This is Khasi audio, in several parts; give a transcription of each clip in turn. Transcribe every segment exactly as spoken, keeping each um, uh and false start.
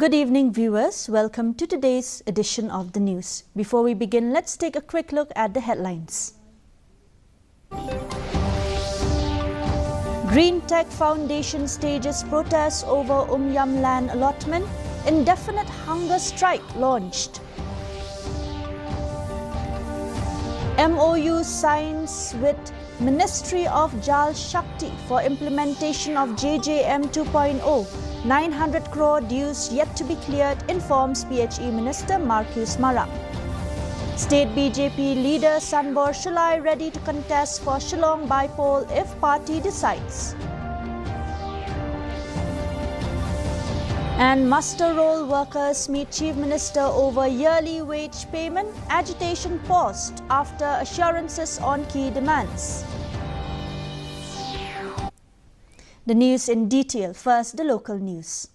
Good evening, viewers. Welcome to today's edition of the news. Before we begin, let's take a quick look at the headlines. Green Tech Foundation stages protest over Umiam land allotment, indefinite hunger strike launched. M O U signs with Ministry of Jal Shakti for implementation of J J M two point oh, nine hundred crore dues yet to be cleared, informs P H E Minister Marcuise Marak. State B J P leader Sanbor Shullai ready to contest for Shillong by-poll if party decides. And muster roll workers meet Chief Minister over yearly wage payment, agitation paused after assurances on key demands. The news in detail. First, the local news.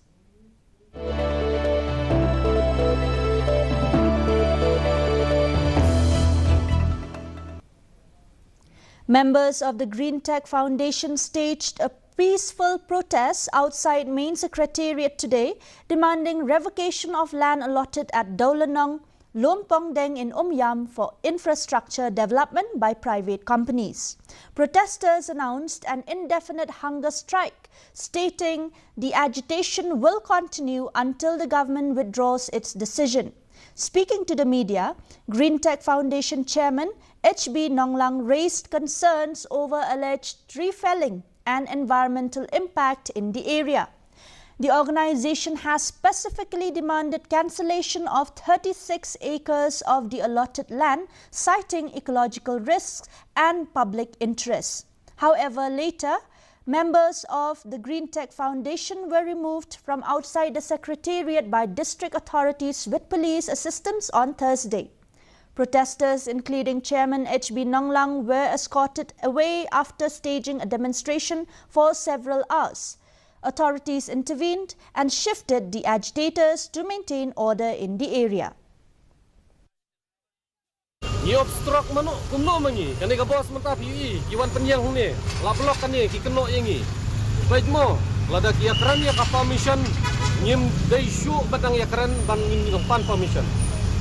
Members of the Green Tech Foundation staged a peaceful protest outside Main Secretariat today, demanding revocation of land allotted at Dowlynong, Lumpongdeng in Umiam for infrastructure development by private companies. Protesters announced an indefinite hunger strike, stating the agitation will continue until the government withdraws its decision. Speaking to the media, Green Tech Foundation Chairman H B Nonglang raised concerns over alleged tree felling and environmental impact in the area. The organization has specifically demanded cancellation of thirty-six acres of the allotted land, citing ecological risks and public interests. However, later, members of the Green Tech Foundation were removed from outside the secretariat by district authorities with police assistance on Thursday. Protesters, including Chairman H B Nonglang, were escorted away after staging a demonstration for several hours. Authorities intervened and shifted the agitators to maintain order in the area. Ngi obstruct mano kumno ma ngi, kane ka bos mynta phi ïohi ki wan pynïeng hangne, la block kane, ki kynnoh ïa ngi. Beit mo, lada ki ïakren ïa ka permission, ngim dei shuh ba dang ïakren ban ngin ïa pan permission.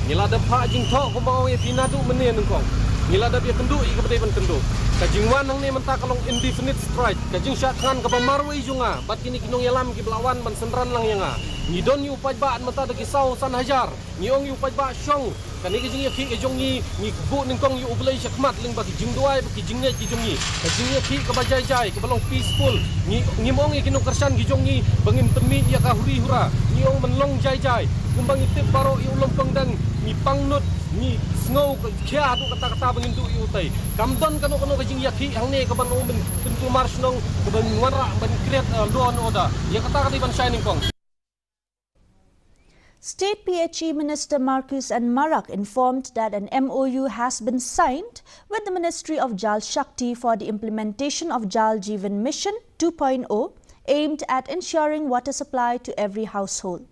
Ngi la dep phah jingthoh kumba ong ïa phi naduh mynne nyngkong. Ngi la dep ïakynduh ïa kaba dei ban kynduh. Ka jingwan hangne mynta ka long indefinite strike, ka jingshah thngan kaba marwei jong nga bad kine ki nongïalam kiba la wan ban synran lang ïa nga. Ngi don ïa u paidbah mynta da ki saw san hajar. Ngi ong ïa u paidbah shong, kane ka jingïakhih ka jong ngi, ngi buh nyngkong ïa U Blei shakhmat lyngba ki jingduwai bad ki jingngeit ki jong ngi. Ka jingïakhih kaba jai jai, kaba long peaceful. Ngi, ngim ong ïa ki nongkyrshan ki jong ngi ba ngin pynmih ïa ka huri hura. Ngi ong ban long jai jai. Kumba ngi tip baroh ïa u Lumpongdeng, ngi pang nud, ngi sngew khia haduh katta katta ba ngin duh ïa utei. Kam don kano kano ka jingïakhih hangne kaban ong ban pynkulmar shnong, kaban wanrah ban create, uh, law and order. Ïa kata ka dei ban shai nyngkong. State P H E Minister Marcuise N Marak informed that an M O U has been signed with the Ministry of Jal Shakti for the implementation of Jal Jeevan Mission two point oh, aimed at ensuring water supply to every household.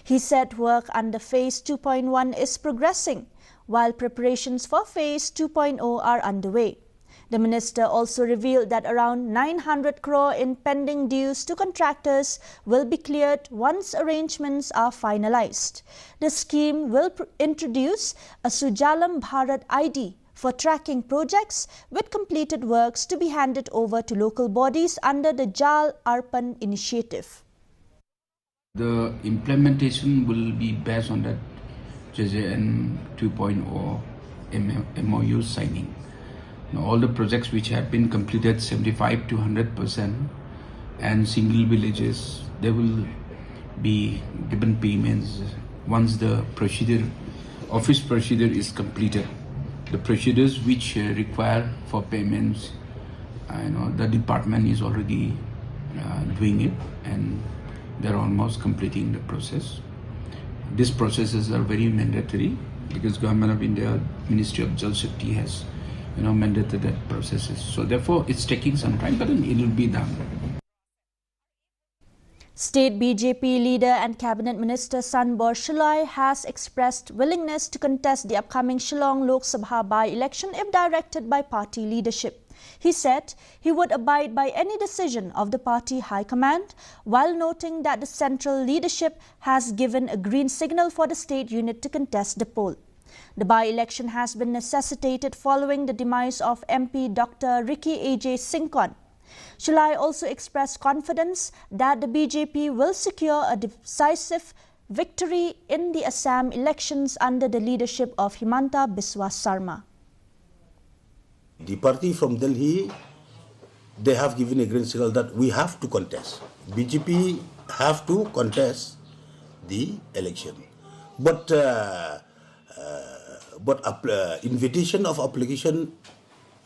He said work under Phase two point one is progressing, while preparations for Phase two point oh are underway. The minister also revealed that around nine hundred crore in pending dues to contractors will be cleared once arrangements are finalized. The scheme will pr- introduce a Sujalam Bharat I D for tracking projects, with completed works to be handed over to local bodies under the Jal Arpan initiative. The implementation will be based on that J J M two point oh M O U signing. Now, all the projects which have been completed seventy-five to one hundred percent and single villages, they will be given payments once the procedure, office procedure is completed. The procedures which uh, require for payments, uh, you know, the department is already uh, doing it and they're almost completing the process. These processes are very mandatory because Government of India, Ministry of Jal Shakti has, you know, mandated that processes. So therefore, it's taking some time, but then it will be done. State B J P leader and Cabinet Minister Sanbor Shullai has expressed willingness to contest the upcoming Shillong Lok Sabha by-election if directed by party leadership. He said he would abide by any decision of the party high command, while noting that the central leadership has given a green signal for the state unit to contest the poll. The by-election has been necessitated following the demise of M P Doctor Ricky A J Syngkon. Shullai also expressed confidence that the B J P will secure a decisive victory in the Assam elections under the leadership of Himanta Biswa Sarma. The party from Delhi, they have given a green signal that we have to contest. B J P have to contest the election. But, uh, uh, but app- uh, invitation of application,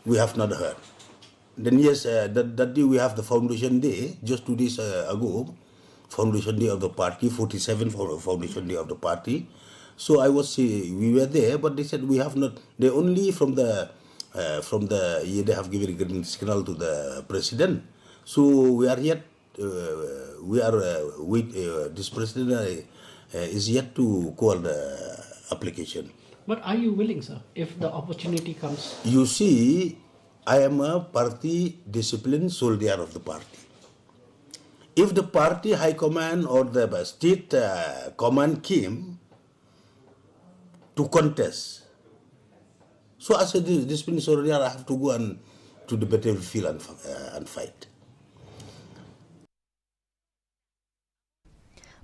we have not heard. Then yes, uh, that, that day we have the foundation day, just two days uh, ago, foundation day of the party, forty-seven fo- foundation day of the party. So I was, uh, we were there, but they said we have not, they only from the, uh, from the, yeah, they have given green signal to the president. So we are yet, uh, we are, uh, wait, uh, this president uh, uh, is yet to call the application. But are you willing, sir, if the opportunity comes? You see, I am a party disciplined soldier of the party. If the party high command or the state uh, command came to contest, so as a dis- disciplined soldier, I have to go and to the battlefield and, f- uh, and fight.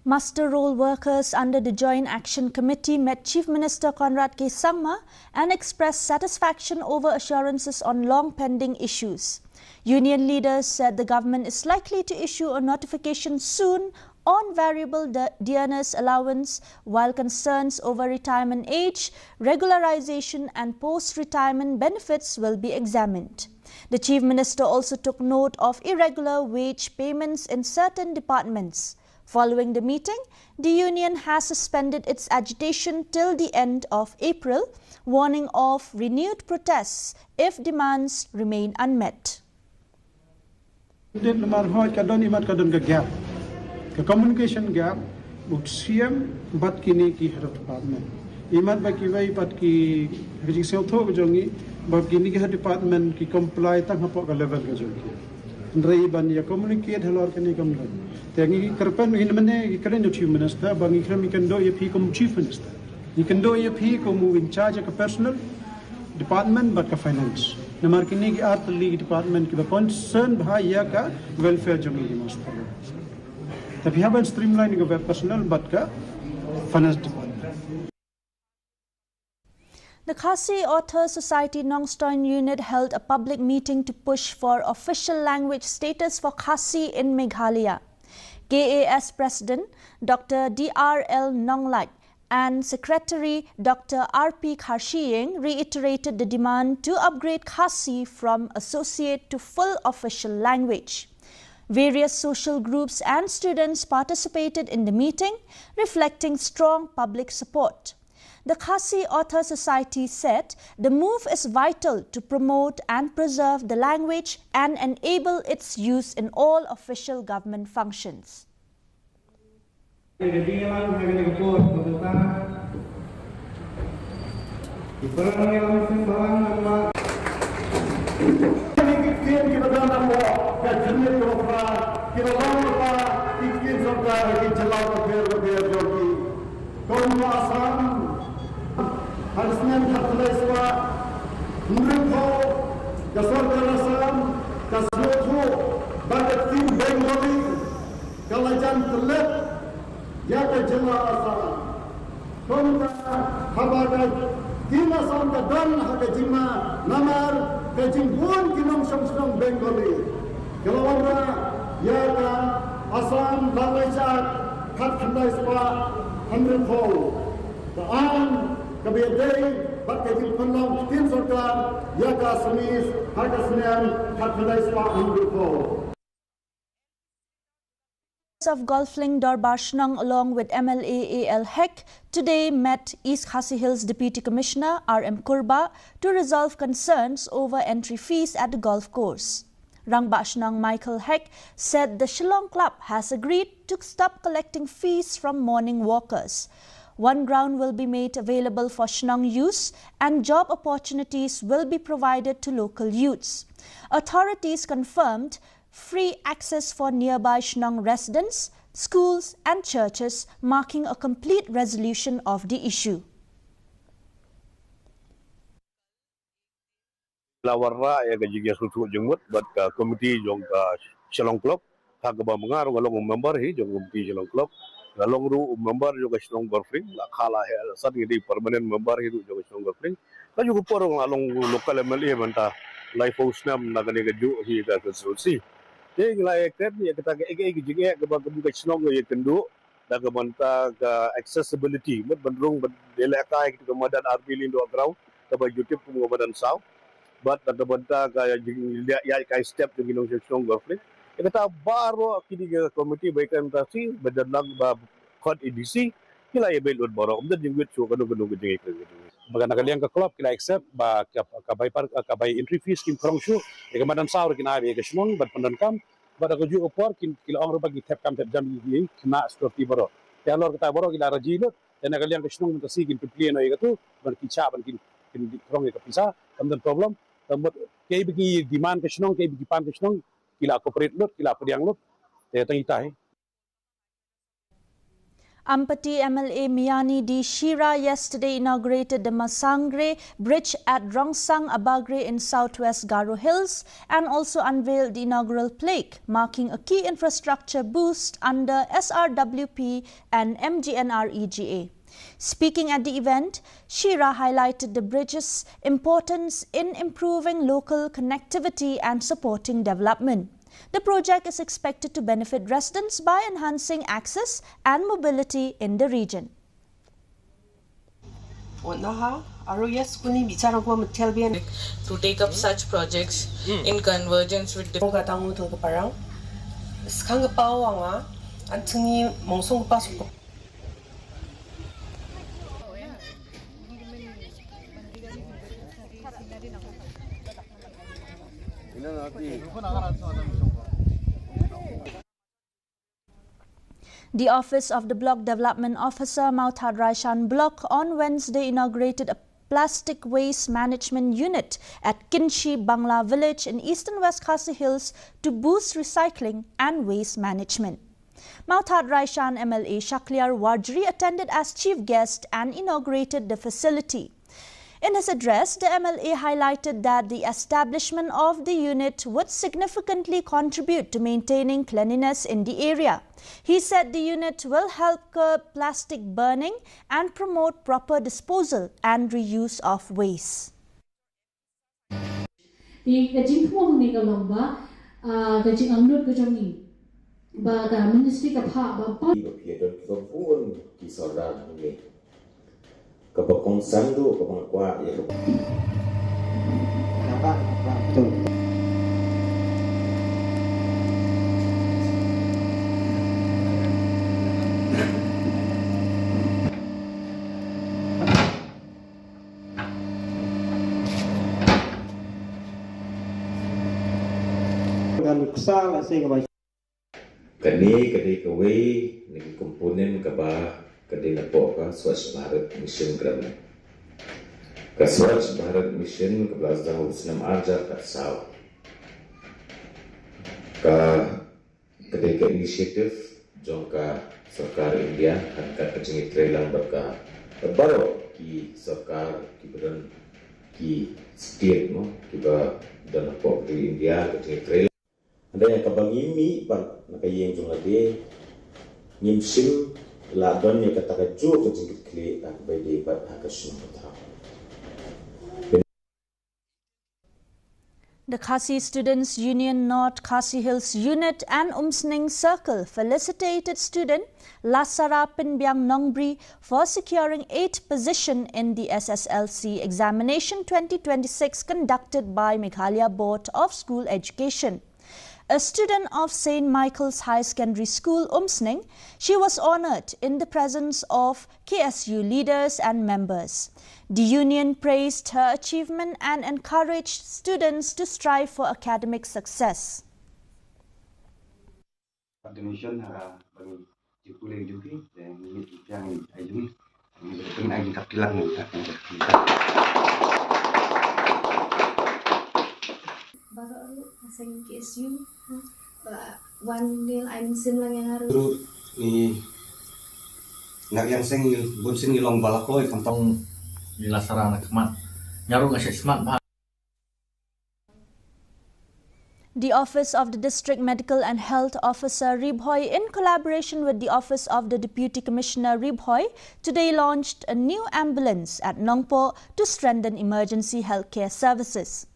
Muster roll workers under the Joint Action Committee met Chief Minister Conrad K Sangma and expressed satisfaction over assurances on long pending issues. Union leaders said the government is likely to issue a notification soon on variable de- dearness allowance, while concerns over retirement age, regularization, and post retirement benefits will be examined. The Chief Minister also took note of irregular wage payments in certain departments. Following the meeting, the union has suspended its agitation till the end of April, warning of renewed protests if demands remain unmet. Dep namar hoi ka don imat ka don ka gap, ka communication gap, bad C M bad kini ki head of department. Imat ba kiwei pat ki, ka jingsngewthuh ka jong ngi ba kini ki head department ki comply tang hapoh ka level ka jong ki. Hynrei ban ïa communicate halor kane kam don. Te ngi kyrpad, ngi mynne ngi kren ïa u Chief Minister ba ngi kren, ngi kynduh ïa phi kum Chief Minister, ngi kynduh ïa phi kum u in charge ka personnel department bad ka finance. Namar kine ki ar tylli ki department kiba concern bha ïa ka welfare jong ngi ki master. Te phi hap ban streamline ka web personnel bad ka finance department. The Khasi Author Society Nongstoiñ Unit held a public meeting to push for official language status for Khasi in Meghalaya. K A S President Doctor D R L Nonglait and Secretary Doctor R P Kharshiing reiterated the demand to upgrade Khasi from associate to full official language. Various social groups and students participated in the meeting, reflecting strong public support. The Khasi Author Society said the move is vital to promote and preserve the language and enable its use in all official government functions. Kum ka Assam, ha ka snem khatkhyndai spah hynriewphew, ka sorkar Assam ka sngewthuh ba ka ktien Bengali ka la jan tylli ïa ka jylla Assam. Kumta haba ka ktien Assam ka don ha ka jingma namar ka jingbun ki nongshong shnong Bengali, ka la wanrah ïa ka Assam Language Act khatkhyndai spah hynriewphew. Ka aiñ kaba ïadei bad ka jingpynlong ktien sorkar ïa ka Assamese ha ka snem khatkhyndai spah hynriewphew. Of Golf Link Dorbar Shnong along with M L A A L Hek today met East Khasi Hills Deputy Commissioner R M Kurbah to resolve concerns over entry fees at the golf course. Rangbah Shnong Michael Hek said the Shillong Club has agreed to stop collecting fees from morning walkers. One ground will be made available for Shnong use and job opportunities will be provided to local youths. Authorities confirmed free access for nearby Shnong residents, schools and churches, marking a complete resolution of the issue. La wanrah ïa ka jingïasngewthuh jingmut bad ka komiti jong ka Shillong Club. Ha kaba mynta nga long u member hi jong ka komiti Shillong Club. Nga long ruh u member jong ka Shnong Golf Link. La kha la heh la san ngi dei permanent member hi ruh jong ka Shnong Golf Link. Ka juh ka por nga long local M L A mynta laiphew snem na kane kajuh hi ka constituency. Te ngi la ïakren ïa kata ka, ka, ka jingeh kaba ka shnong ïakynduh da ka bynta ka accessibility, mut ban rung ban ïalehkai ka madan arphew lane doh ground kaba ju tip kum ka madan saw. Bad da ka bynta ka jing ïa, ïa ka step jong ki nongshong shnong Golf Link. Ïa kata baroh kine ki komiti ba ïakren mynta shi ba don lang ba khot A D C ki la ïa beit lut baroh. Ym don jingwit shuh kano kano ka jingïakren. Ba na ka liang ka club ki la accept ba ka, ka bai par, ka bai entry fees kim khrong shuh. Ïa ka madan saw ruh kin ai ba ïa ka shnong ban pyndonkam. Bad da kajuh ka por kin, ki la ong ruh ba ki thep kam thep jam ïa ki khynnah security baroh. Te halor kata baroh ki la raji lut. Te na ka liang ka shnong mynta shi kin pynplie noh ïa katu ban ki shah ban kin, kin khrong ïa ka pisa. Kam don problem. Te mut kiei ba ki demand ka shnong, kiei ba ki pan ka shnong, ki la cooperate lut, ki la pdiang lut. Te tang ita hi. Ampati M L A Miani D Shira yesterday inaugurated the Masangre Bridge at Rongsang Abagre in southwest Garo Hills and also unveiled the inaugural plaque, marking a key infrastructure boost under S R W P and M G N R E G A. Speaking at the event, Shira highlighted the bridge's importance in improving local connectivity and supporting development. The project is expected to benefit residents by enhancing access and mobility in the region. Wanaha, aro yes kuni bichara gua metel bien. To take up such projects in convergence with the Moga tangu tu keparang. Skang kepau anga, antuni mongsong kepas. The office of the Block Development Officer, Mawthadraishan Block, on Wednesday inaugurated a plastic waste management unit at Kinshi Bangla village in eastern West Khasi Hills to boost recycling and waste management. Mawthadraishan M L A Shakliar Warjri attended as chief guest and inaugurated the facility. In his address, the M L A highlighted that the establishment of the unit would significantly contribute to maintaining cleanliness in the area. He said the unit will help curb plastic burning and promote proper disposal and reuse of waste. Te ka jingthmu hangne ka long ba, ah, ka jingangnud ka jong ngi ba ka ministry ka phah ba pa. Ki ba phi don ki ba bun ki sordar hangne. Kaba kongsan ruh kaba nga kwah ïa kaba. Nampak, nampak, betul. Ka nuksa lehse kaba. Kane ka dei kawei na ki component kaba ka dei napoh ka Swachh Bharat Mission Gramin. Ka Swachh Bharat Mission kaba la sdang ha u snem ar hajar khatsaw. Ka, ka dei ka initiative jong ka sorkar India, ha ka jingïatreilang bad ka baroh ki sorkar kiba don ki state mo, kiba don hapoh ka ri India, ka jingïatreilang. Hynrei kaba ngi mih pat na ka ïing jong lade, ngim shym la don ïa kata kajuh ka jingkitkhlieh kaba ïadei bad ha ka shnong ka thaw. The Khasi Students Union North Khasi Hills Unit and Umsning Circle felicitated student Lasara Pynbiang Nongbri for securing eighth position in the S S L C examination twenty twenty-six conducted by Meghalaya Board of School Education. A student of Saint Michael's Higher Secondary School, Umsning, she was honored in the presence of K S U leaders and members. The union praised her achievement and encouraged students to strive for academic success. Donation ha ka bang jukule juki dan ni yang ayun. Baroh ruh ka seng K S U, ba wan nil ai mynsiem lang ïa nga ruh. Ruh ngi, nga ïa seng ngi, bun sien ngi long ba la kloi khamtam. Ngi la sara na khmat. Nga ruh nga shait smat bha. The Office of the District Medical and Health Officer, Ri Bhoi, in collaboration with the Office of the Deputy Commissioner, Ri Bhoi, today launched a new ambulance at Nongpoh to strengthen emergency healthcare services.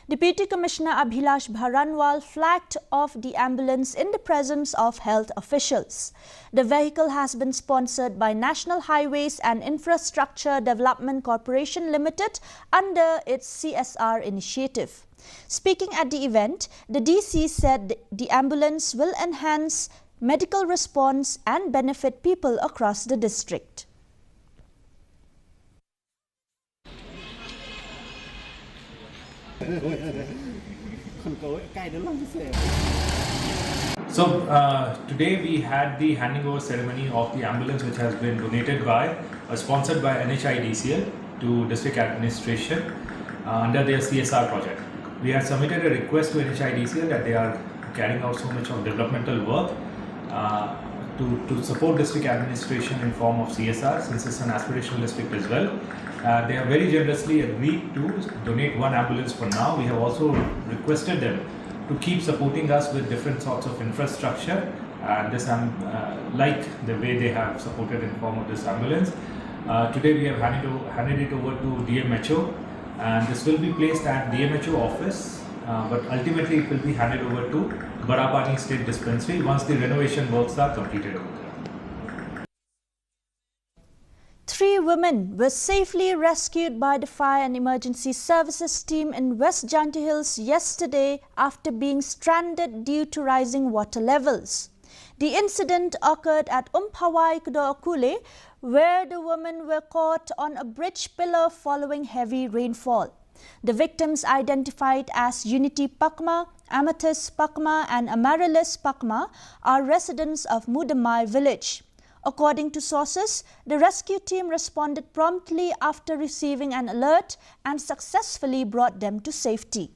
Deputy Commissioner Abhilash Baranwal flagged off the ambulance in the presence of health officials. The vehicle has been sponsored by National Highways and Infrastructure Development Corporation Limited under its C S R initiative. Speaking at the event, the D C said the ambulance will enhance medical response and benefit people across the district. So, uh, today we had the handing over ceremony of the ambulance, which has been donated by, uh, sponsored by N H I D C L to district administration, uh, under their C S R project. We had submitted a request to N H I D C L that they are carrying out so much of developmental work, uh, to, to support district administration in form of C S R, since it's an aspirational district as well. Uh, they have very generously agreed to donate one ambulance for now. We have also requested them to keep supporting us with different sorts of infrastructure. And this, um, uh, like the way they have supported in form of this ambulance. Uh, today we have handed, o- handed it over to D M H O, and this will be placed at D M H O office, uh, but ultimately it will be handed over to Barapani State Dispensary once the renovation works are completed over there. Three women were safely rescued by the Fire and Emergency Services team in West Jaintia Hills yesterday after being stranded due to rising water levels. The incident occurred at Umphawai Kdo Kule, where the women were caught on a bridge pillar following heavy rainfall. The victims, identified as Unity Pakma, Amethyst Pakma, and Amaryllis Pakma, are residents of Mudamai village. According to sources, the rescue team responded promptly after receiving an alert and successfully brought them to safety.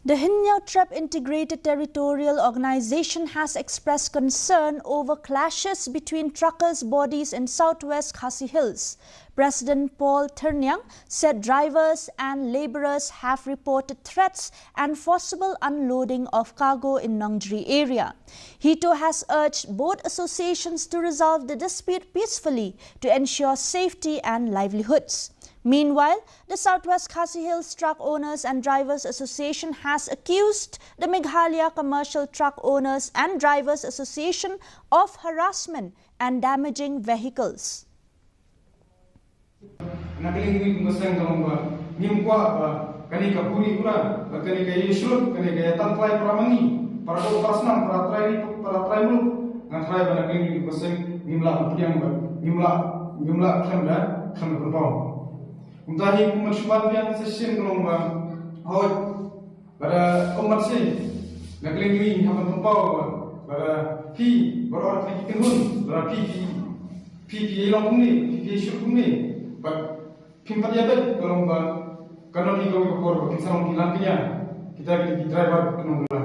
The Hynñiewtrep Integrated Territorial Organization has expressed concern over clashes between truckers' bodies in southwest Khasi Hills. President Paul Thyrniang said drivers and laborers have reported threats and forcible unloading of cargo in Nongjri area. He too has urged both associations to resolve the dispute peacefully to ensure safety and livelihoods. Meanwhile, the Southwest Khasi Hills Truck Owners and Drivers Association has accused the Meghalaya Commercial Truck Owners and Drivers Association of harassment and damaging vehicles. Na ka liang jong ngi kum ka seng ka long ba ngim kwah ba kane ka buri bura, ba kane ka ïashlur, kane ka ïatangtlai para ma ngi, para doh para snam, para trai ri, para trai muluk. Nga tharai ba na ka liang jong ngi kum ka seng ngim lah ban pdiang, ba ngim lah, ngim lah khlem da, khlem da pynpaw. Kumta hi kum ban shu ban biang sa shisien ka long ba, hooid, lada ym ban sngewthuh, na ka liang jong ngi hap ban pynpaw ba, lada phi baroh artylli ki kynhun, lada phi, phi, phi, phi ïalong kumne, phi, phi ïashlur kumne, bad phim pat ïabeit, ka long ba kan don hi kawei ka por ba kin sa long ki langkñia kita ki, ki driver ki nongkylla.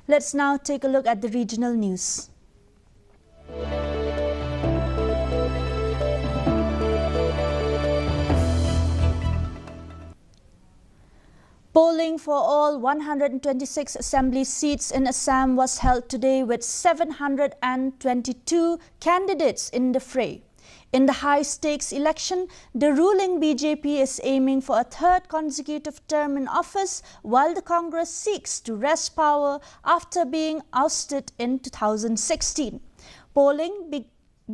Let's now take a look at the regional news. Polling for all one hundred twenty-six assembly seats in Assam was held today, with seven hundred and twenty-two candidates in the fray. In the high-stakes election, the ruling B J P is aiming for a third consecutive term in office, while the Congress seeks to wrest power after being ousted in two thousand sixteen. Polling be-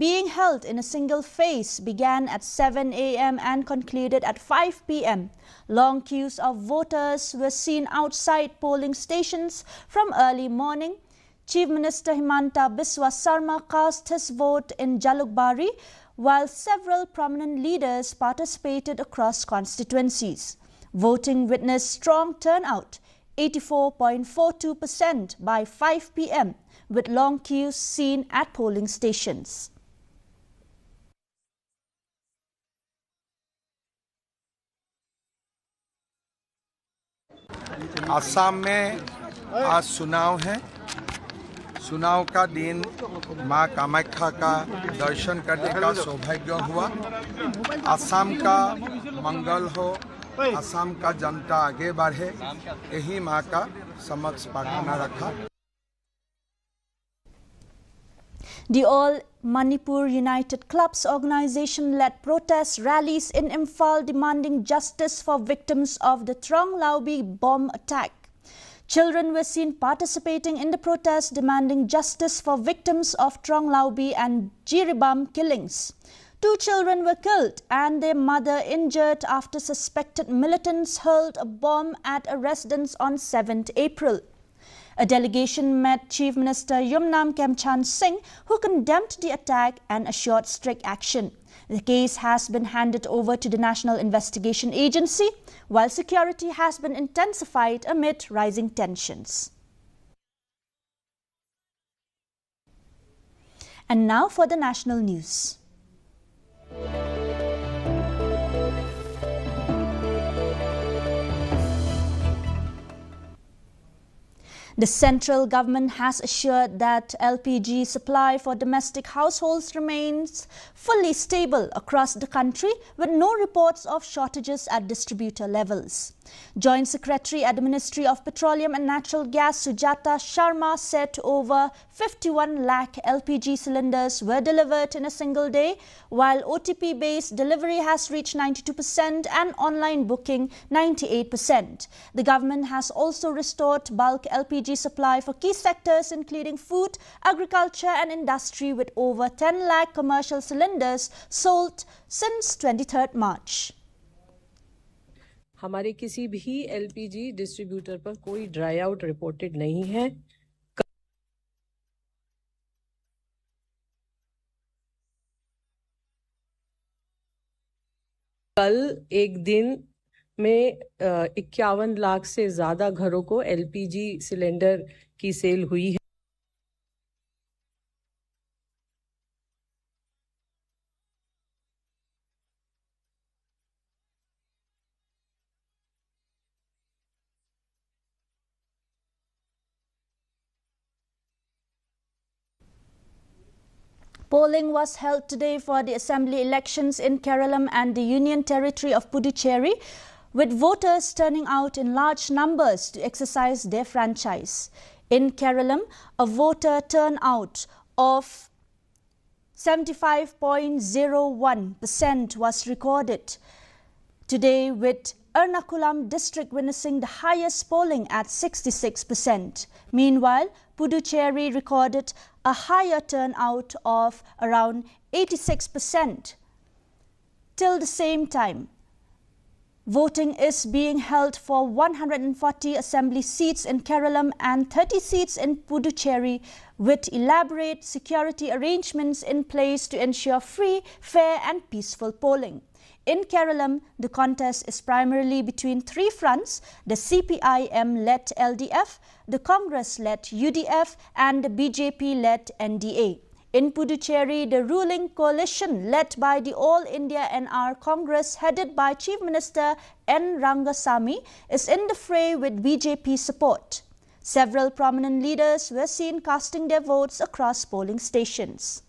being held in a single phase began at seven a m and concluded at five p m. Long queues of voters were seen outside polling stations from early morning. Chief Minister Himanta Biswa Sarma cast his vote in Jalukbari, while several prominent leaders participated across constituencies. Voting witnessed strong turnout, eighty-four point four two percent by five p m, with long queues seen at polling stations. आसाम में आज चुनाव है। चुनाव का दिन माँ कामाख्या का दर्शन करने का सौभाग्य हुआ। आसाम का मंगल हो, आसाम का जनता आगे बढ़े, यही माँ का समक्ष प्रार्थना रखा। The All Manipur United Clubs organization led protest rallies in Imphal demanding justice for victims of the Tronglaobi bomb attack. Children were seen participating in the protest demanding justice for victims of Tronglaobi and Jiribam killings. Two children were killed and their mother injured after suspected militants hurled a bomb at a residence on seventh April. A delegation met Chief Minister Yumnam Khemchand Singh, who condemned the attack and assured strict action. The case has been handed over to the National Investigation Agency, while security has been intensified amid rising tensions. And now for the national news. The central government has assured that L P G supply for domestic households remains fully stable across the country, with no reports of shortages at distributor levels. Joint Secretary at the Ministry of Petroleum and Natural Gas, Sujata Sharma, said over fifty-one lakh L P G cylinders were delivered in a single day, while O T P-based delivery has reached ninety-two percent and online booking ninety-eight percent. The government has also restored bulk L P G supply for key sectors including food, agriculture and industry, with over ten lakh commercial cylinders sold since twenty-third March. हमारे किसी भी एलपीजी डिस्ट्रीब्यूटर पर कोई ड्राई आउट रिपोर्टेड नहीं है। कल एक दिन में इक्यावन लाख से ज्यादा घरों को एलपीजी सिलेंडर की सेल हुई है। Polling was held today for the assembly elections in Keralam and the Union Territory of Puducherry, with voters turning out in large numbers to exercise their franchise. In Keralam, a voter turnout of seventy-five point zero one percent was recorded today, with Ernakulam district witnessing the highest polling at sixty-six percent. Meanwhile, Puducherry recorded a higher turnout of around eighty-six percent. Till the same time, voting is being held for one hundred and forty assembly seats in Keralam and thirty seats in Puducherry, with elaborate security arrangements in place to ensure free, fair and peaceful polling. In Keralam, the contest is primarily between three fronts: the C P I M-led L D F, the Congress-led U D F, and the B J P-led N D A. In Puducherry, the ruling coalition led by the All India N R Congress, headed by Chief Minister N Rangasamy, is in the fray with B J P support. Several prominent leaders were seen casting their votes across polling stations.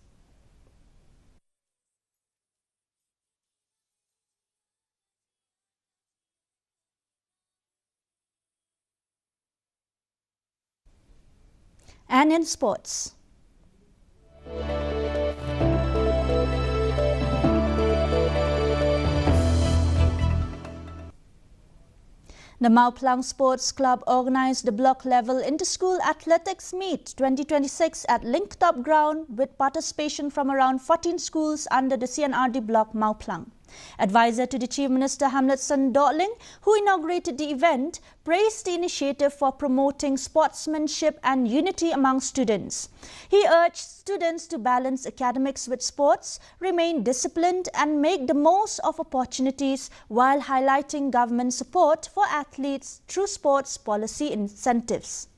And in sports, The Mawphlang Sports Club organized the block level inter-school athletics meet twenty twenty-six at Linktop Ground with participation from around fourteen schools under the C and R D block Mawphlang. Advisor to the Chief Minister Hamletson Dohling, who inaugurated the event, praised the initiative for promoting sportsmanship and unity among students. He urged students to balance academics with sports, remain disciplined and make the most of opportunities while highlighting government support for athletes through sports policy incentives.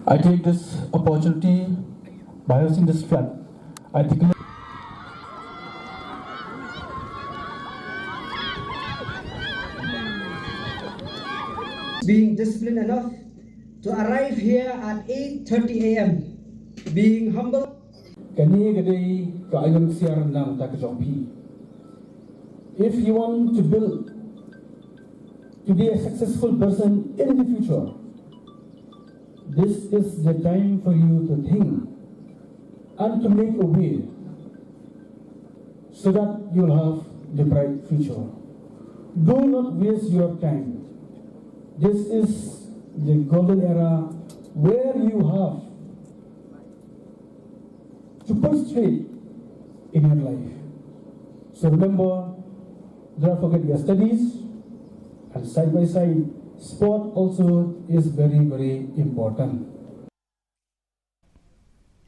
I take this opportunity by hosting this flat. I declare being disciplined enough to arrive here at eight thirty a m, being humble. Kane ka dei ka aiom siar lang ta ka jong phi. If you want to build to be a successful person in the future, this is the time for you to think and to make a way so that you'll have the bright future. Do not waste your time. This is the golden era where you have to push straight in your life. So remember, do not forget your studies, and side by side, sport also is very, very important.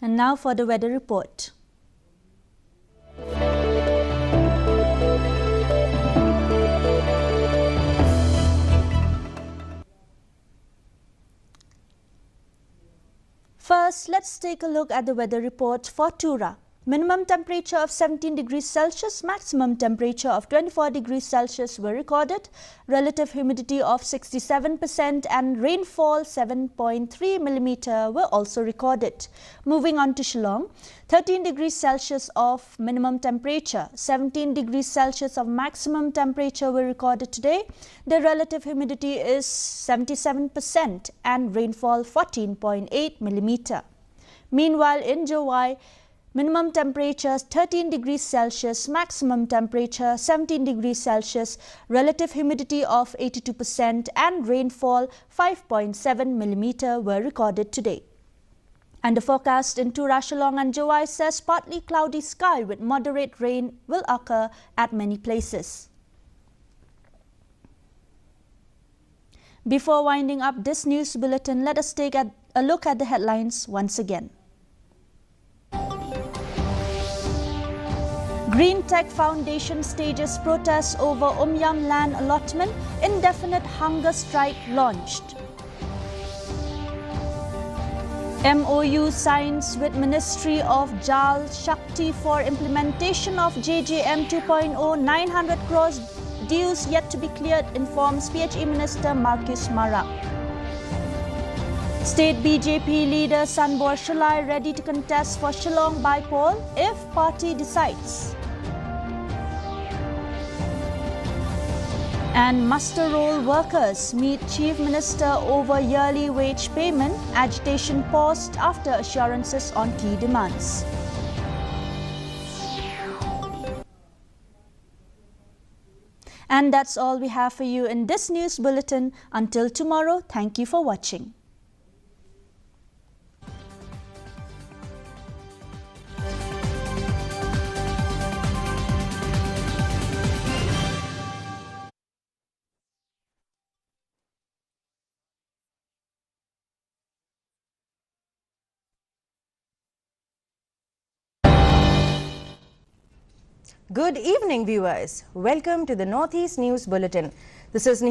And now for the weather report. First, let's take a look at the weather report for Tura. Minimum temperature of seventeen degrees Celsius, maximum temperature of twenty-four degrees Celsius were recorded. Relative humidity of sixty-seven percent and rainfall seven point three millimeter were also recorded. Moving on to Shillong, thirteen degrees Celsius of minimum temperature, seventeen degrees Celsius of maximum temperature were recorded today. The relative humidity is seventy-seven percent and rainfall fourteen point eight millimeter. Meanwhile, in Jowai, minimum temperature thirteen degrees Celsius, maximum temperature seventeen degrees Celsius, relative humidity of eighty-two percent and rainfall five point seven millimeter were recorded today. And the forecast in Tura, Shillong and Jowai says partly cloudy sky with moderate rain will occur at many places. Before winding up this news bulletin, let us take a, a look at the headlines once again. Green Tech Foundation stages protest over Umiam land allotment, indefinite hunger strike launched. M O U signs with Ministry of Jal Shakti for implementation of J J M two point oh, nine hundred crores dues yet to be cleared, informs P H E Minister Marcuise Marak. State B J P leader Sanbor Shullai ready to contest for Shillong by poll if party decides. And muster roll workers meet Chief Minister over yearly wage payment, agitation paused after assurances on key demands. And that's all we have for you in this news bulletin. Until tomorrow, thank you for watching. Good evening, viewers. Welcome to the Northeast News Bulletin. This is Nihal.